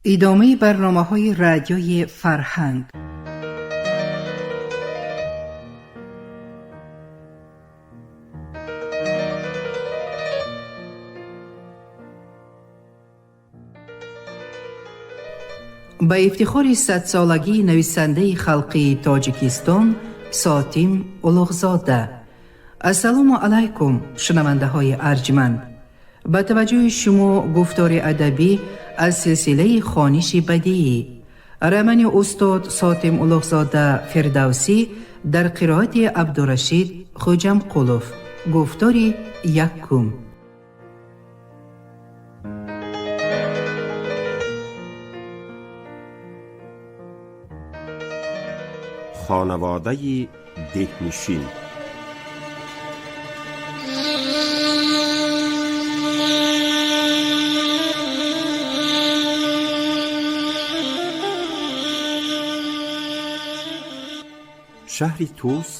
Идомаи барномаҳои Радиои Фарҳанг. Ба ифтихори садсолагии нависандаи халқии Тоҷикистон Сотим Улуғзода. Ассалому алайкум, шунавандаҳои арҷманд. Ба таваҷҷӯҳи шумо гуфтори адабӣ аз силсилаи хониши бадиӣ, романи устод Сотим Улуғзода Фирдавсӣ дар қироати Абдурашид Хӯҷамқулов. Гуфтори якум. Хонаводаи деҳнишин. Шаҳри Тӯс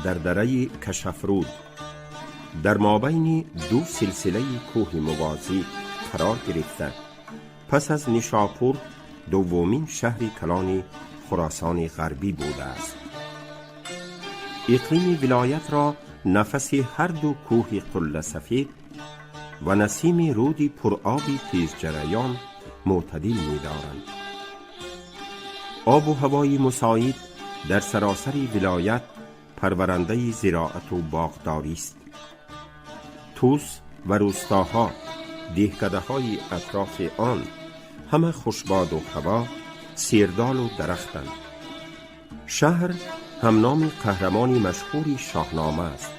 дар дараи Кашафруд дар мобайни ду силсилаи кӯҳи мувозӣ қарор гирифта, пас аз Нишопур дуввумин шаҳри калони Хуросони Ғарбӣ будааст. Иқлими вилоятро нафаси ҳар ду кӯҳи Қулласафед ва насими руди пуроби тезҷараён мӯътадил медоранд. Обу ҳавои мусоид дар саросари вилоят парварандаи зироату боғдорист. Тӯс ва рӯстоҳо, деҳкадаҳои атрофи он ҳама хушбоду ҳаво, сердолу дарахтанд. Шаҳр ҳамноми қаҳрамони машҳури Шоҳнома аст.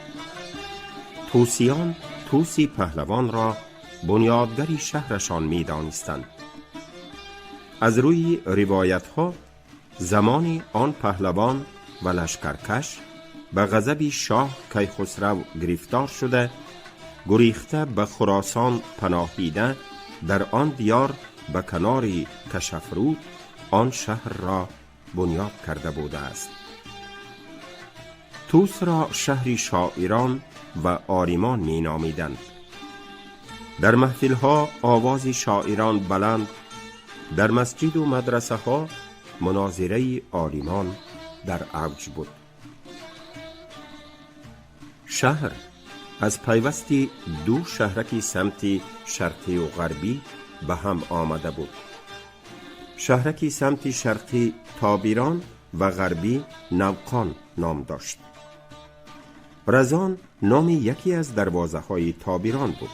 Тӯсиён Тӯси паҳлавонро бунёдгари шаҳрашон медонистанд. Аз рӯи ривоятҳо, замони он паҳлавон ва лашкаркаш ба ғазаби шоҳ Кайхусрав гирифтор шуда, гурехта ба Хуросон паноҳида, дар он диёр ба канори Кашафруд он шаҳрро бунёд карда будааст. Тӯсро шаҳри шоирон ва олимон меномиданд. Дар маҳфилҳо овози шоирон баланд, дар масҷиду мадрасаҳо мунозираи олимон дар авҷ буд. Шаҳр аз пайвасти ду шаҳраки самти шарқию ғарбӣ ба ҳам омада буд. Шаҳраки самти шарқӣ Тобирон ва ғарбӣ Навқон ном дошт. Разон номи яке аз дарвозаҳои Тобирон буд.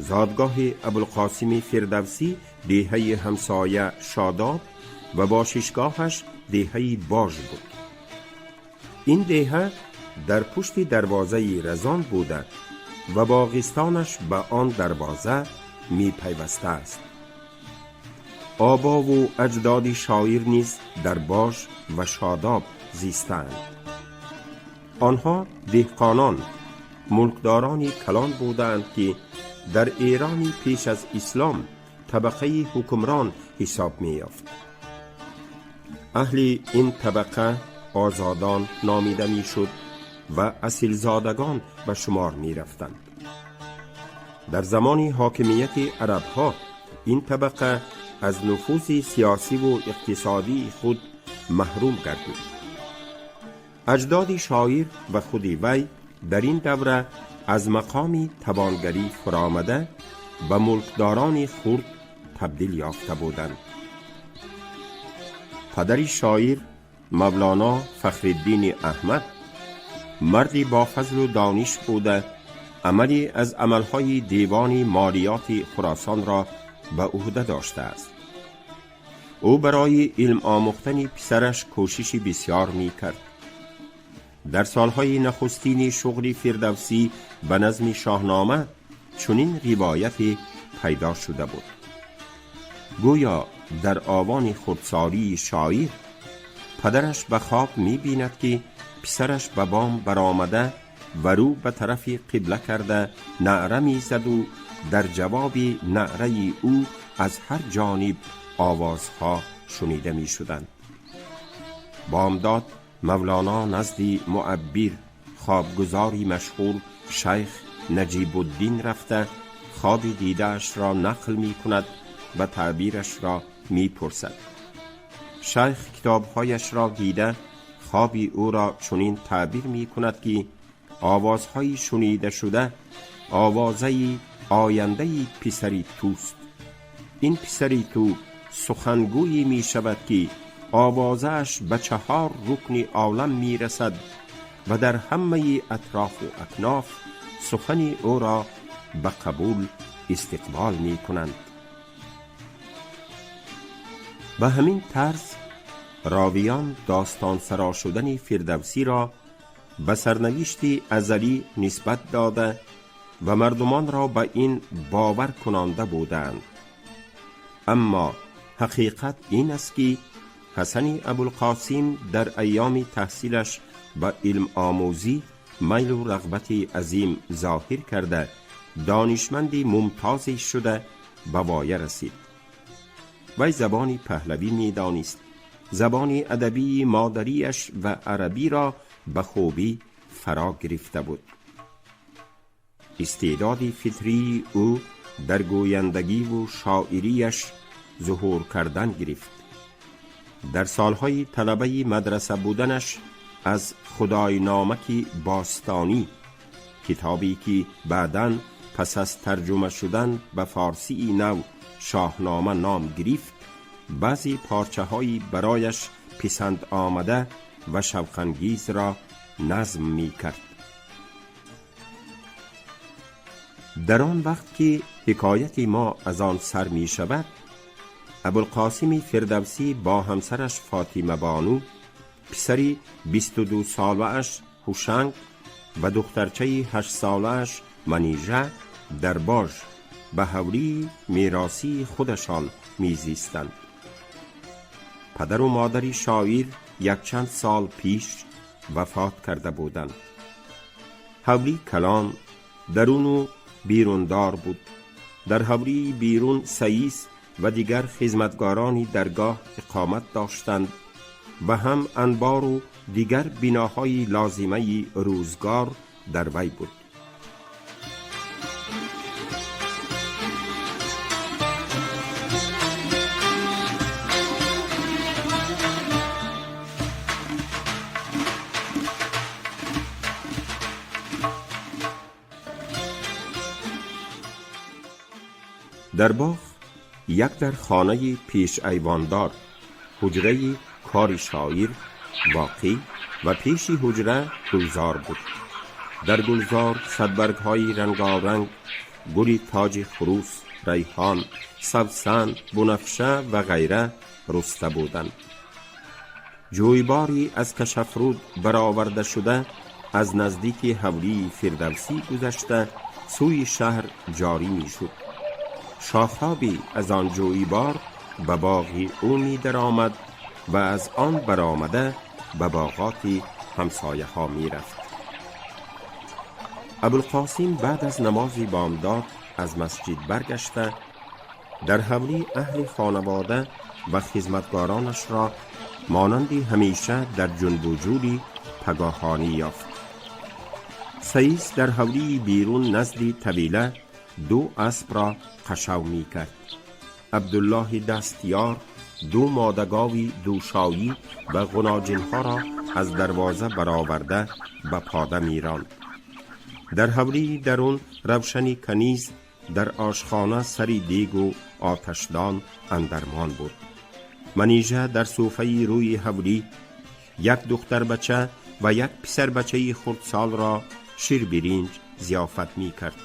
Зодгоҳи Абулқосими Фирдавсӣ деҳаи ҳамсоя Шодоб ва бошишгоҳаш деҳаи Бож буд. Ин деҳа дар пушти дарвозаи Разон буда ва боғистонаш ба он дарвоза мепайвастааст. Обову аҷдоди шоир низ дар Бож ва Шодоб зистаанд. Онҳо деҳқонон, мулкдорони калон будаанд, ки дар Эрони пеш аз ислом табақаи ҳукмрон ҳисоб меёфт. Аҳли ин табақа озодон номида мешуд ва асилзодагон ба шумор мерафтанд. Дар замони ҳокимияти арабҳо ин табақа аз нуфузи сиёсиву иқтисодии худ маҳрум гардид. Аҷдоди шоир ва худи вай дар ин давра аз мақоми тавонгарӣ фуромада, ба мулкдорони хурд табдил ёфта буданд. Падари шоир Мавлоно Фахриддини Аҳмад марди бо фазлу дониш буда, амале аз амалҳои девони молиёти Хуросонро ба ӯҳда доштааст. Ӯ барои илм омӯхтани писараш кӯшиши бисёр мекард. Дар солҳои нахустини шуғли Фирдавсӣ ба назми Шоҳнома чунин ривояте пайдо шуда буд: гӯё дар овони хурдсолии шоир падараш ба хоб мебинад, ки писараш ба бом баромада ва рӯ ба тарафи қибла карда наъра мезаду дар ҷавоби наъраи ӯ аз ҳар ҷониб овозҳо шунида мешуданд. Бомдод Мавлоно назди муаббир, хобгузори машҳур шайх Наҷибуддин рафта, хоби дидаашро нақл мекунад. و تعبیرش را میپرسد. شیخ کتابهایش را دیده خوابی او را چنین تعبیر می کند که آوازهای شنیده شده آوازه آینده پسری توست. این پسری تو سخنگویی می شود که آوازش به 4 رکن عالم می رسد و در همه اطراف و اکناف سخن او را به قبول استقبال می کنند. به همین طرز راویان داستان سرا شدن فردوسی را به سرنوشت ازلی نسبت داده و مردمان را به این باور کنانده بودند. اما حقیقت این است که حسن ابوالقاسم در ایام تحصیلش به علم آموزی میل و رغبت عظیم ظاهر کرده دانشمند ممتازی شده به وایه رسید. وی زبان پهلوی می دانست، زبان ادبی مادریش و عربی را به خوبی فرا گرفته بود. استعداد فطری او در گویندگی و شاعریش ظهور کردن گرفت. در سالهای طلبه مدرسه بودنش از خدای نامک باستانی، کتابی که بعداً پس از ترجمه شدن به فارسی نو شاهنامه نام گرفت، بعضی پارچه هایی برایش پسند آمده و شوق‌انگیز را نظم می کرد. در آن وقت که حکایت ما از آن سر می شود، ابوالقاسم فردوسی با همسرش فاطمه بانو، پسری 22 ساله‌اش هوشنگ و دخترچه 8 ساله‌اش منیژه در باژ به حولی میراثی خودشان میزیستند. پدر و مادری شاعر یک چند سال پیش وفات کرده بودند. حولی کلان درون و بیروندار بود. در حولی بیرون سیس و دیگر خدمتگارانی درگاه اقامت داشتند و هم انبار و دیگر بناهای لازمه روزگار در وی بود. در باغ یک در خانه پیش ایواندار حجره کار شاعر واقع و پیش حجره گلزار بود. در گلزار صدبرگ های رنگارنگ، گل تاج خروس، ریحان، سوسن، بنفشه و غیره رسته بودند. جویباری از کشفرود برآورده شده از نزدیک حولی فردوسی گذشته سوی شهر جاری می شد. شاخابی از آن جویبار به باغ او می درآمد و از آن برآمده به باغات همسایه ها می رفت. ابوالقاسم بعد از نماز بامداد از مسجد برگشته در حولی اهل خانواده و خدمتگارانش را مانند همیشه در جنب و جولی پگاهانی یافت. سیس در حولی بیرون نزد طویله 2 اسب را قشو می کرد. عبدالله دستیار 2 مادگاوی دوشایی و غناجنها را از دروازه برآورده به پاده می راند. در حولی درون روشنی کنیز در آشخانه سری دیگ و آتشدان اندرمان بود. منیژه در صوفه روی حولی یک دختر بچه و یک پسر بچه خردسال را شیر برنج ضیافت می کرد.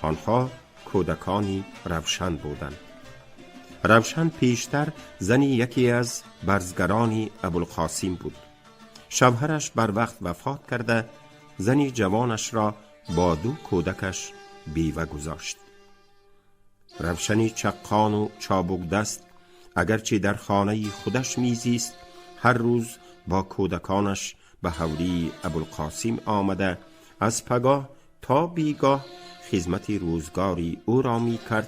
آنها کودکانی روشن بودند. روشن پیشتر زن یکی از برزگران ابوالقاسم بود. شوهرش بر وقت وفات کرده زنی جوانش را با 2 کودکش بیوه گذاشت. روشنی چقان و چابک دست اگرچه در خانه خودش میزیست، هر روز با کودکانش به حولی ابوالقاسم آمده از پگاه تا بیگاه خدمت روزگاری او را می کرد.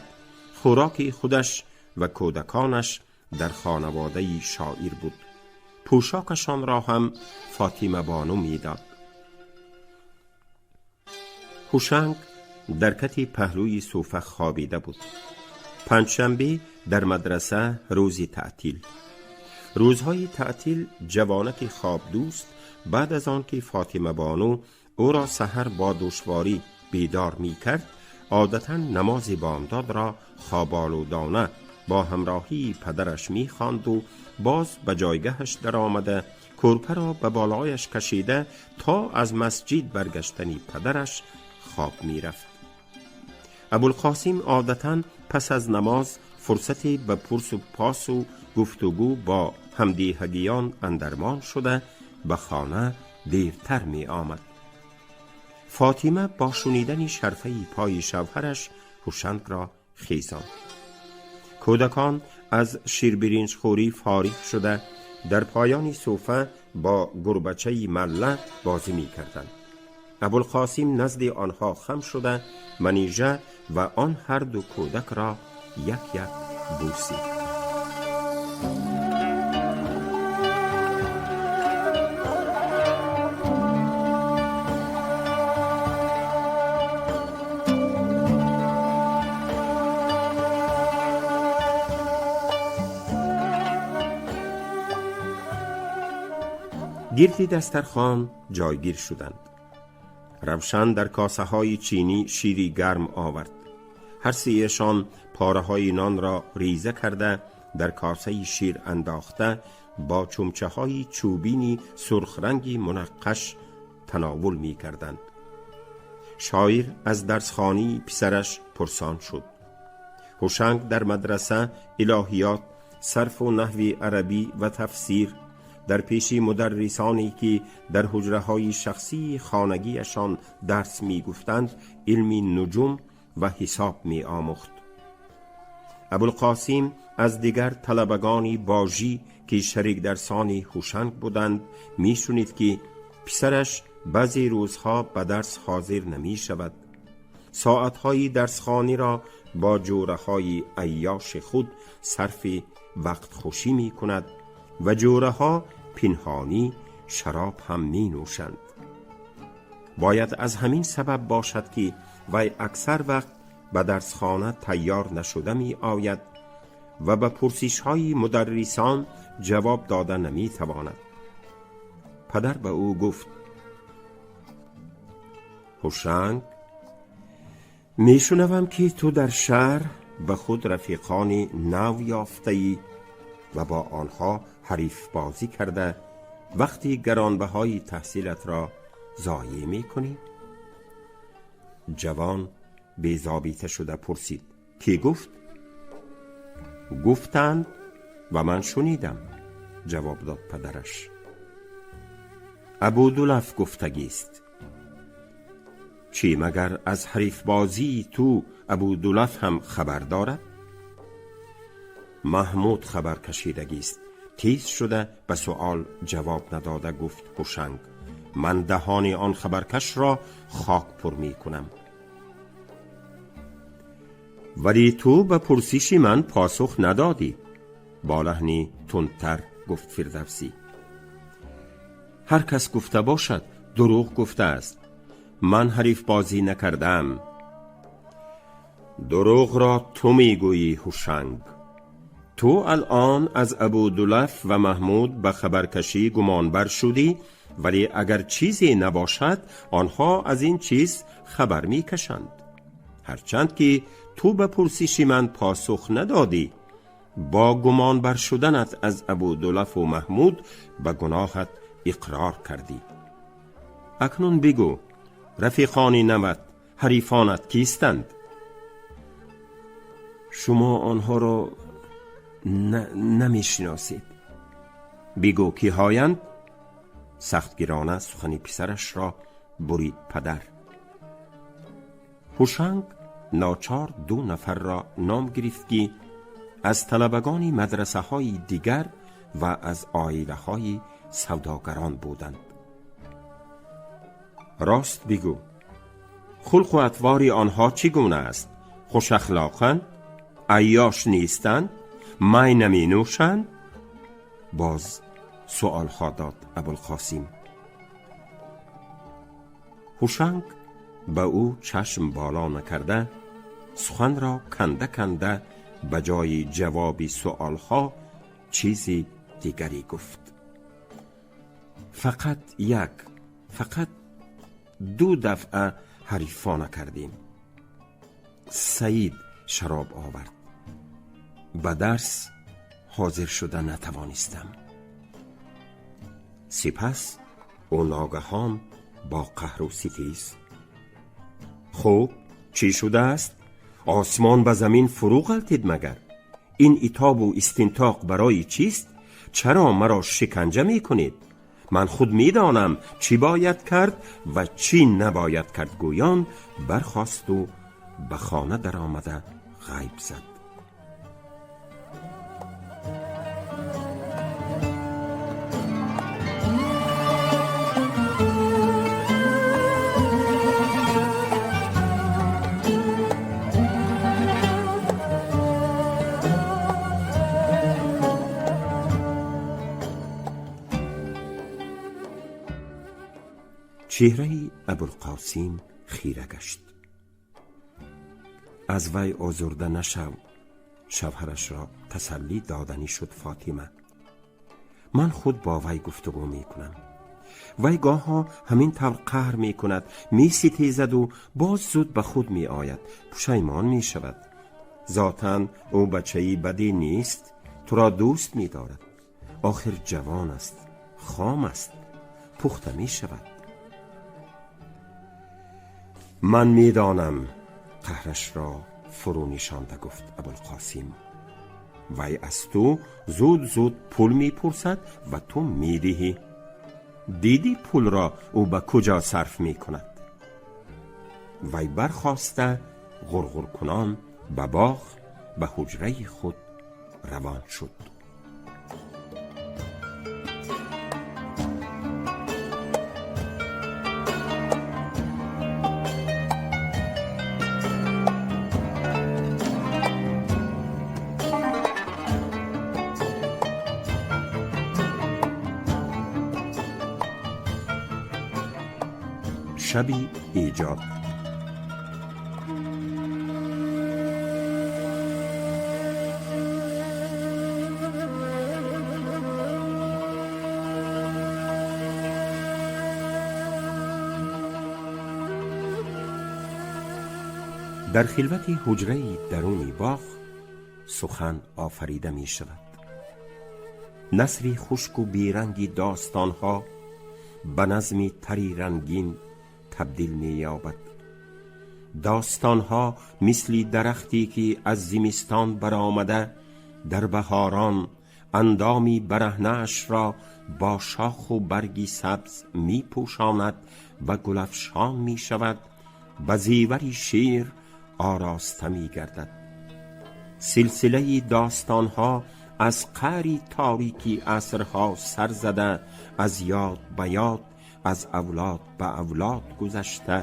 خوراک خودش و کودکانش در خانواده شاعر بود. پوشاکشان را هم فاطمه بانو می داد. هوشنگ در کت پهلوی صوفه خوابیده بود. Панҷшанбе дар мадраса рӯзи таътил. Рӯзҳои таътил ҷавонаки хобдӯст баъд аз он ки Фотима бону ӯро саҳар бо душворӣ бедор мекард, одатан намози бомдодро хоболудона бо ҳамроҳии падараш мехонду боз ба ҷойгаҳаш даромада кӯрпаро ба болояш кашида то аз масҷид баргаштани падараш хоб мерафт. Абулқосим одатан пас аз намоз фурсате ба пурсу посу гуфтугӯ бо ҳамдиҳагиён андармон шуда ба хона дертар меомад. Фотима бо шунидани шарфаи пои шавҳараш Ҳушангро хезонд. Кӯдакон аз ширбиринҷхӯрӣ фориғ шуда дар поёни суфа бо гурбачаи малла бозӣ мекарданд. Абулқосим назди онҳо хам шуда Манижа ва он ҳар ду кӯдакро як як бӯсид. Гирди дастархон ҷойгир шуданд. Равшан дар косаҳои чинӣ шири гарм овард. Ҳар сеяшон пораҳои нонро риза карда дар косаи шир андохта бо чумчаҳои чӯбини сурхранги мунаққаш тановул мекарданд. Шоир аз дарсхонии писараш пурсон шуд. Ҳушанг дар мадраса илоҳиёт, сарфу наҳви арабӣ ва тафсир дар пеши мударрисоне ки дар ҳуҷраҳои шахсии хонагиашон дарс мегуфтанд, илми нуҷум ва ҳисоб меомӯхт. Абулқосим аз дигар талабагони божӣ ки шарикдарсони Ҳушанг буданд мешунид ки писараш баъзе рӯзҳо ба дарс ҳозир намешавад. Соатҳои дарсхониро бо ҷӯраҳои айёши худ сарфи вақтхушӣ мекунад ва ҷӯраҳо пинҳонӣ шароб ҳам менӯшанд. Бояд аз ҳамин сабаб бошад ки вай аксар вақт ба дарсхона тайёр нашуда меояд ва ба пурсишҳои мударрисон ҷавоб дода наметавонад. Падар ба ӯ гуфт: Ҳушанг, мешунавам ки ту дар шаҳр ба худ рафиқони нав ёфтаӣ ва бо онҳо ҳарифбозӣ карда вақти гаронбаҳои таҳсилатро зоеъ мекунӣ? Ҷавон безобита шуда пурсид: кӣ гуфт? Гуфтанд ва ман шунидам, ҷавоб дод падараш. Абудулаф гуфтагист. Чӣ магар аз ҳарифбозии ту Абудулаф ҳам хабар дорад? Маҳмуд хабар кашидагист. Тез шуда ба суол ҷавоб надода гуфт Ҳушанг: ман даҳони он хабаркашро хок пур мекунам. Вале ту ба пурсиши ман посух надодӣ, бо лаҳни тундтар гуфт Фирдавсӣ. Ҳар кас гуфта бошад дурӯғ гуфтааст. Ман ҳарифбозӣ накардам. Дурӯғро ту мегӯӣ, Ҳушанг. Ту алъон аз Абудулаф ва Маҳмуд ба хабаркашӣ гумонбар шудӣ, вале агар чизе набошад, онҳо аз ин чиз хабар мекашанд. Ҳарчанд ки ту ба пурсиши ман посух надодӣ, бо гумонбар шуданат аз Абудулафу Маҳмуд ба гуноҳат иқрор кардӣ. Акнун бигӯ, рафиқони нават, ҳарифонат кистанд? Шумо онҳоро намешиносед. Бигӯ киҳоянд? Сахтгирона сухани писарашро бурид падар. Ҳушанг ночор ду нафарро ном гирифт ки аз талабагони мадрасаҳои дигар ва аз оилаҳои савдогарон буданд. Рост бигӯ, хулқу атвори онҳо чӣ гуна аст? Хушахлоқанд? Айёш нестанд? Май наменӯшанд? Боз суолҳо дод Абулқосим. Ҳушанг ба ӯ чашм боло накарда суханро канда канда ба ҷои ҷавоби суолҳо чизи дигаре гуфт. Фақат як, фақат ду дафъа ҳарифона кардем. Саид шароб овард. Ба дарс ҳозир шуда натавонистам. Сипас ӯ ногаҳон бо қаҳру ситез: хуб, чӣ шудааст? Осмон ба замин фурӯ ғалтид магар? Ин итобу истинтоқ барои чист? Чаро маро шиканҷа мекунед? Ман худ медонам чӣ бояд кард ва чӣ набояд кард. Гӯён бархосту ба хона даромада ғайб зад. Чеҳраи Абулқосим хира гашт. Аз вай озурда нашав, шавҳарашро тасаллӣ доданӣ шуд Фотима. Ман худ бо вай гуфтугӯ мекунам. Вай гоҳо ҳамин тавр қаҳр мекунад, меситезаду боз зуд ба худ меояд, пушаймон мешавад. Зотан ӯ бачаи баде нест, туро дӯст медорад. Охир ҷавон аст, хом аст, пухта мешавад. Ман медонам, қаҳрашро фурӯ нишонда гуфт Абулқосим. Вай аз ту зуд зуд пул мепурсад ва ту медиҳӣ. Дидӣ пулро ӯ ба куҷо сарф мекунад? Вай бархоста ғурғуркунон ба боғ, ба ҳуҷраи худ равон шуд. Шаби эҷод. Дар хилвати ҳуҷраи даруни боғ сухан офарида мешавад. Насри хушку беранги достонҳо ба назми тари рангин табдил меёбад. Достонҳо мисли дарахте ки аз зимистон баромада дар баҳорон андоми бараҳнаашро бо шоху барги сабз мепӯшонад ва гулафшон мешавад, ба зевари шеър ороста мегардад. Силсилаи достонҳо аз қаъри торики асрҳо сар зада, аз ёд ба ёд, аз авлод ба авлод гузашта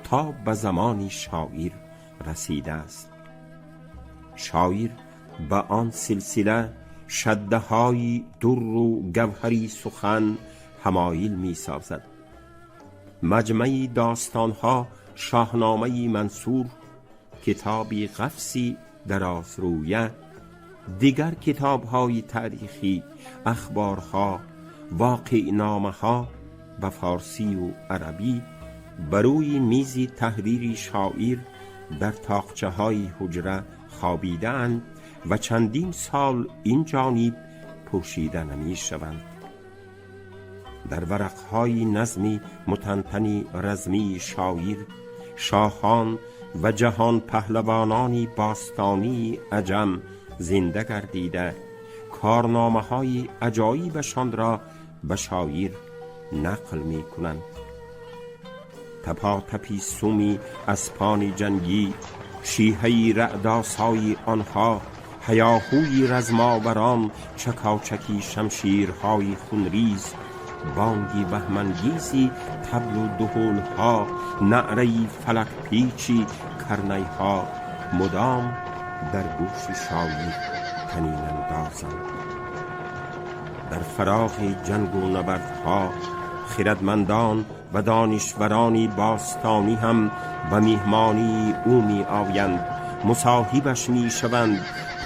то ба замони шоир расидааст. Шоир ба он силсила шаддаҳои дурру гавҳари сухан ҳамоил месозад. Маҷмаи достонҳо Шоҳномаи Мансур, китоби Ғафси дарозрӯя, дигар китобҳои таърихӣ, ахборҳо, воқеъномаҳо ба форсию арабӣ ба рӯи мизи таҳрири шоир дар тоқчаҳои ҳуҷра хобидаанд ва чандин сол ин ҷониб пӯшида намешаванд. Дар варақҳои назми мутантани размии шоир шоҳон ва ҷаҳонпаҳлавонони бостонии аҷам зинда гардида, корномаҳои аҷоибашонро ба шоир нақл мекунанд. Тапотапи суми аспони ҷангӣ, шиҳаи раъдосои онҳо, ҳаёҳӯи размоварон, чакочаки шамширҳои хунриз, бонги ваҳмангези таблу дуҳулҳо, наъраи фалакпечи карнайҳо мудом дар гӯши шоир танинандозанд. Дар фароғи ҷангу набардҳо хирадмандон ва донишварони бостонӣ ҳам ба меҳмонии ӯ меоянд, мусоҳибаш мешаванд,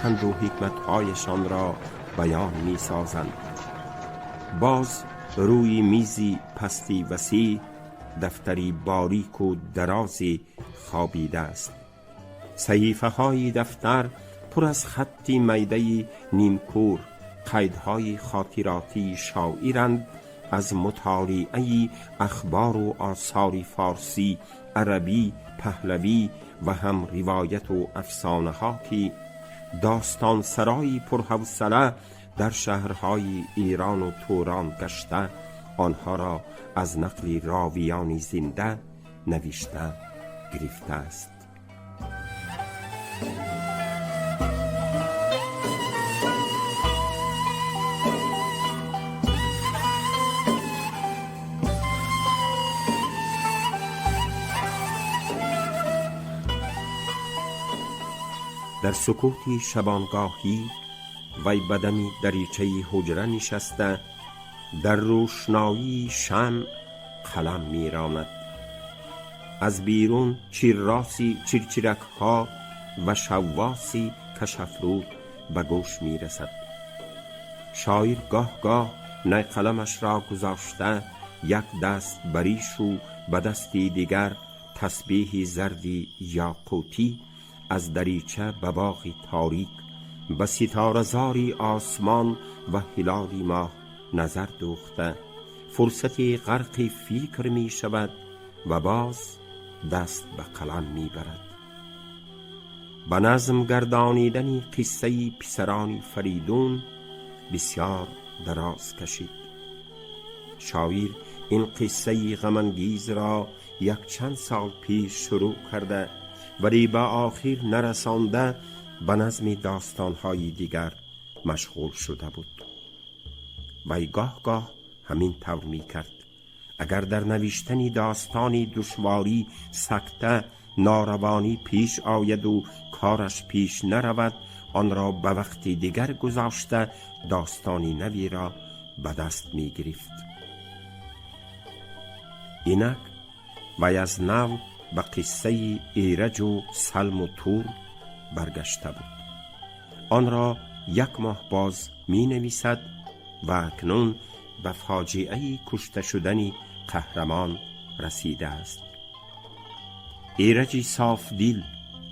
پند و حکمتهایشان را بیان می سازند. باز روی میزی پستی وسیع دفتری باریک و درازی خوابیده است. صحیفه های دفتر پر از خطی میده نیمکور، قیدهای خاطراتی شاعرند از مطالعه اخبار و آثار فارسی، عربی، پهلوی و هم روایت و افسانه ها که داستان سرای پرحوصله در شهرهای ایران و توران گشته آنها را از نقل راویان زنده نوشته گرفته است. در سکوت شبانگاهی وی به دم دریچه حجره نشسته در روشنایی شمع قلم میراند. از بیرون چیرراسی چیرچیرک ها و شواسی کشفرود به گوش میرسد. شاعر گاه گاه نی قلمش را گذاشته یک دست بریش و به دستی دیگر تسبیح زردی یاقوتی از دریچه به باغ تاریک، به ستاره زاری آسمان و هلال ماه نظر دوخته فرصتی غرق فکر می شود و باز دست به قلم می برد. به نظم گردانیدن قصه پسران فریدون بسیار دراز کشید. شاعر این قصه غم انگیز را یک چند سال پیش شروع کرده ولی به آخر نرسانده به نظم داستانهای دیگر مشغول شده بود. وی گاه گاه همین طور می کرد. اگر در نوشتن داستانی دشواری، سکته، ناروانی پیش آید و کارش پیش نرود، آن را به وقت دیگر گذاشته داستانی نوی را به دست می گرفت. اینک وی از نو به قصه ایرج و سلم و تور برگشته بود. آن را یک ماه باز می نویسد و اکنون به فاجعه کشته شدن قهرمان رسیده است. ایرجی صاف دل،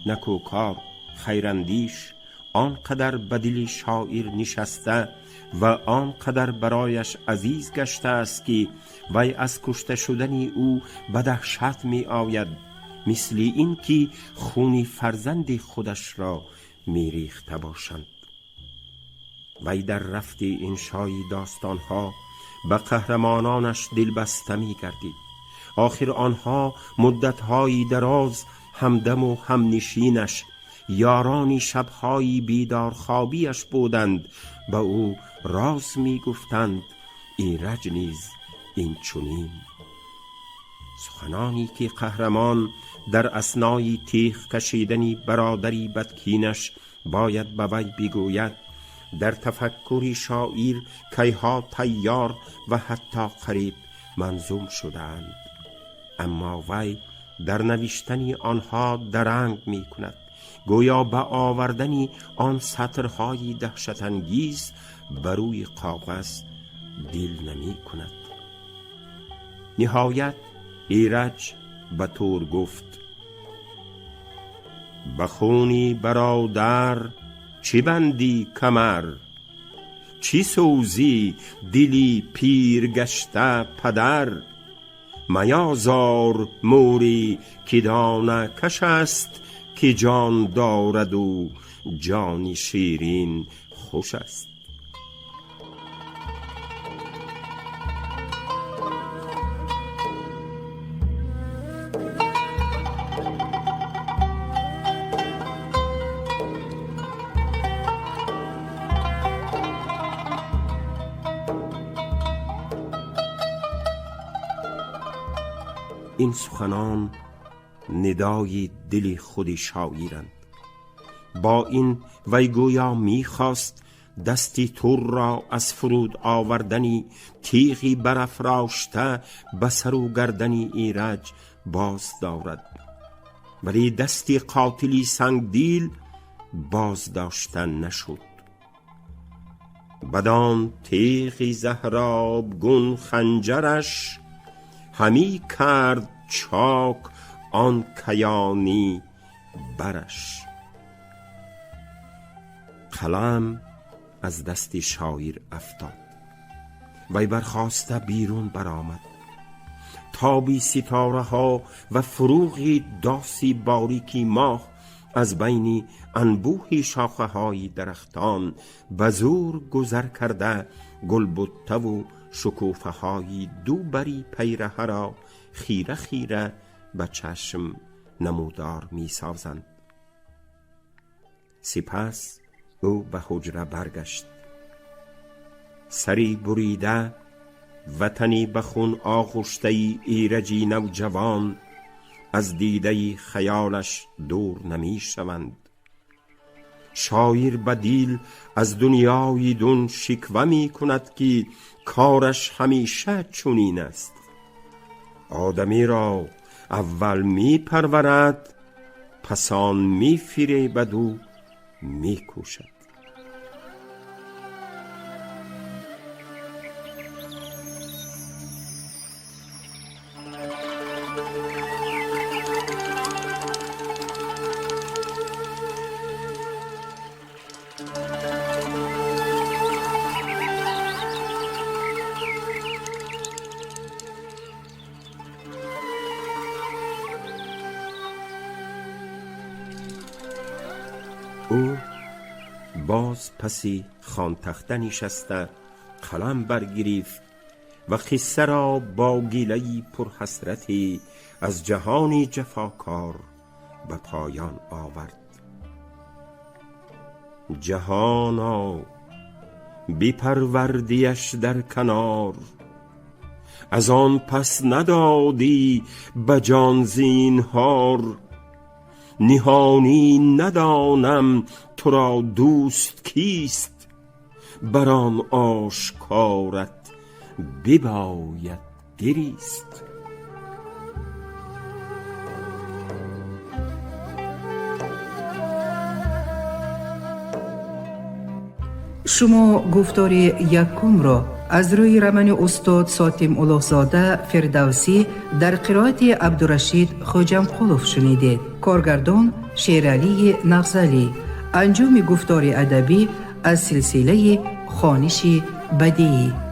نکوکار، خیراندیش، آنقدر به دل شاعر نشسته و آنقدر برایش عزیز گشته است که وی از کشته شدن او به دهشت می آید، مثل این که خون فرزند خودش را می ریخته باشند. وی در رفت انشای داستانها به قهرمانانش دلبسته می گردید. آخر آنها مدتهای دراز همدم و همنشینش، یارانی شبهای بیدارخوابیش بودند، به او راز می گفتند. ایرج نیز این چنین. سخنانی که قهرمان در اثنای تیغ کشیدن برادری بدکینش باید به وی بگوید، در تفکر شاعر کیها تیار و حتی قریب منظوم شده‌اند، اما وی در نوشتن آنها درنگ می کند، گویا به آوردن آن سطرهای دهشت انگیز بر روی کاغذ دل نمی کند. نهایت ایرج به تور گفت: به خونی برادر چی بندی کمر، چی سوزی دلی پیر گشته پدر؟ میازار موری که دانه کش است، که جان دارد و جان شیرین خوش است. این سخنان ندای دل خود شاعرند. با این وی گویا میخواست دستی تور را از فرود آوردنی تیغی برافراشته به سر و گردن ایرج باز دارد، ولی دستی قاتلی سنگدیل بازداشته نشد. بدان تیغ زهرآبگون خنجرش، همی کرد چاک آن کیانی برش. قلم از دست شاعر افتاد، وی برخاسته بیرون برآمد. تابی ستاره ها و فروغ داسی باریکی ماه از بین انبوه شاخه های درختان به زور گذر کرده گلبته و شکوفه های دو بری پیرهه را خیره خیره به چشم نمودار می سازند. سپس او به حجره برگشت. سری بریده، وطنی به خون آغشته ایرجی نوجوان از دیده خیالش دور نمی شوند. شاعر بدیل از دنیای دون شکوه می کند که کارش همیشه چنین است: آدمی را اول می پرورد، پسان می فریبد و می کشد. او باز پسی خانتخته نشسته قلم برگرفت و قصه را با گیله‌ای پرحسرتی از جهانی جفاکار به پایان آورد. جهانا بپروردیش در کنار، از آن پس ندادی به جان زینهار. نهانی ندانم تو را دوست کیست، بر آن آشکارت بباید گریست. Шумо гуфтори якумро аз рӯи романи устод Сотим Улуғзода Фирдавсӣ дар қироати Абдурашид Хоҷамқулов шунидед. Коргардон Шералии Нағзалӣ. Анҷоми гуфтори адабӣ аз силсилаи хониши бадиӣ.